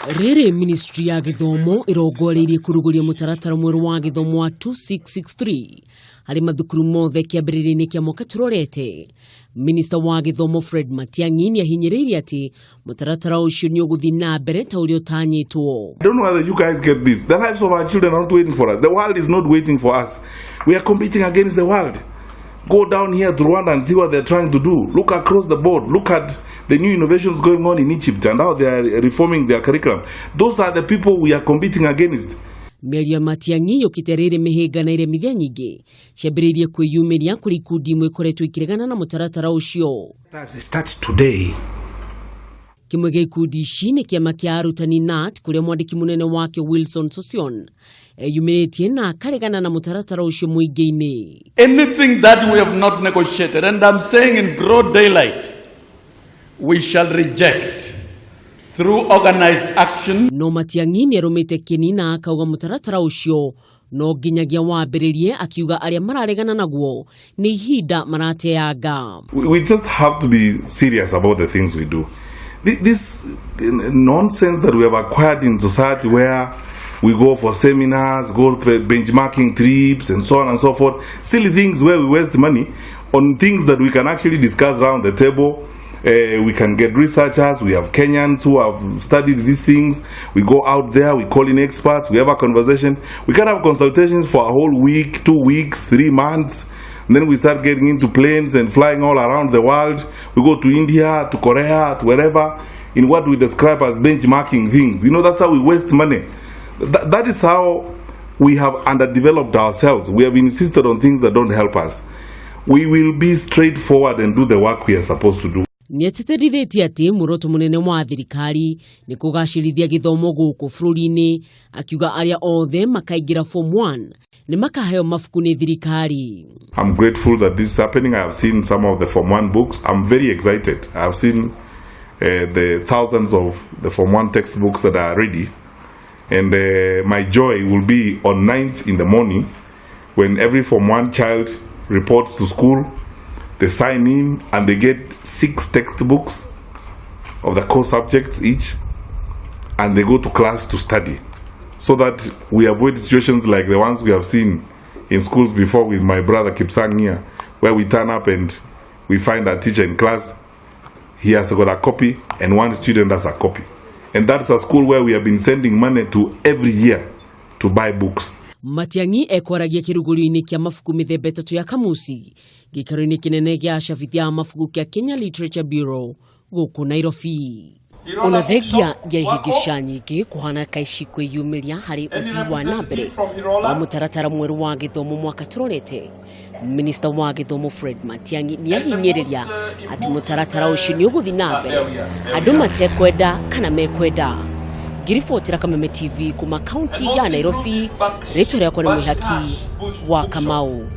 Rĩrĩ ministry ya gĩthomo ĩrongoreirie kũrugũria mũtaratara mwerũ wa gĩthomo wa 2663 harĩ mathukuru mothe kĩambĩrĩria-inĩ kĩa mwaka tũrorete. Minista wa gĩthomo Fred Matiang'i nĩ ahinyĩrĩirie atĩ mũtaratara ũcio nĩ ũgũthiĩ na mbere ta ũrĩa ũtanyĩtwo. I don't know whether you guys get this. The lives of our children are not waiting for us. The world is not waiting for us. We are competing against the world. Go down here to Rwanda and see what they're trying to do. Look across the board. Look at the new innovations going on in Egypt and how they are reforming their curriculum. Those are the people we are competing against. Mĩario ya Matiang'i yũkĩte rĩrĩ mĩhĩnga na iremithia nyingĩ ciambĩrĩirie kwĩyumĩria kũrĩ ikundi imwe ikoretwo ikĩregana na mũtaratara ũcio. As start today. Kĩmwe gĩa ikundi ici nĩ kĩama kĩa arutani KNUT, kũrĩa mwandĩki mũnene wakĩo Wilson Sossion eyumĩrĩtie na akaregana na mũtaratara ũcio mũingĩ-inĩ. Anything that we have not negotiated, and I'm saying in broad daylight, we shall reject through organized action. No Matiang'i nĩ arũmĩte kĩni na akauga mũtaratara ũcio no nginyagia wambĩrĩrie, akiuga arĩa mararegana naguo nĩ ihinda marateanga. We just have to be serious about the things we do. This nonsense that we have acquired in society where we go for seminars, go for benchmarking trips, and so on and so forth, silly things where we waste money on things that we can actually discuss around the table. We can get researchers, we have Kenyans who have studied these things. We go out there, we call in experts, we have a conversation. We can have consultations for a whole week, 2 weeks, 3 months. And then we start getting into planes and flying all around the world. We go to India, to Korea, to wherever, in what we describe as benchmarking things. That's how we waste money. That is how we have underdeveloped ourselves. We have insisted on things that don't help us. We will be straightforward and do the work we are supposed to do. Nĩ atĩtĩrithĩtie atĩ muoroto mũnene wa thirikari nĩ kũgacĩrithia gĩthomo gũkũ bũrũri-inĩ, akiuga arĩa othe makaingĩra form 1 nĩ makaheo mabuku nĩ thirikari. I'm grateful that this is happening. I have seen some of the Form 1 books. I'm very excited. I have seen the thousands of the Form 1 textbooks that are ready. And my joy will be on 9th in the morning when every Form 1 child reports to school, they sign in and they get six textbooks of the core subjects each, and they go to class to study so that we avoid situations like the ones we have seen in schools before with my brother Kipsang here, where we turn up and we find a teacher in class, he has got a copy and one student has a copy. And that's a school where we have been sending money to every year to buy books. Matiang'i ekwaragia kĩrugũrio-inĩ kĩa mabuku mĩthemba ĩtatũ ya kamusi gĩikaro-inĩ kĩnene gĩa acabithia a mabuku kĩa Kenya Literature Bureau gũkũ Nairobi. Ona thengia ya ihĩngĩca nyingĩ kũhana kaici kwĩyumĩria harĩ ũthii wa na mbere wa mũtaratara mwerũ wa gĩthomo mwaka tũrorete, minista wa gĩthomo Fred Matiang'i nĩ ahinyĩrĩria atĩ mũtaratara ũcio nĩ ũgũthiĩ na mbere andũ matekwenda kana mekwenda. Ngĩribotera Kameme TV kuma kaunti ya Nairobi, rĩtwa rĩakwa nĩ Mwĩhaki wa Kamau.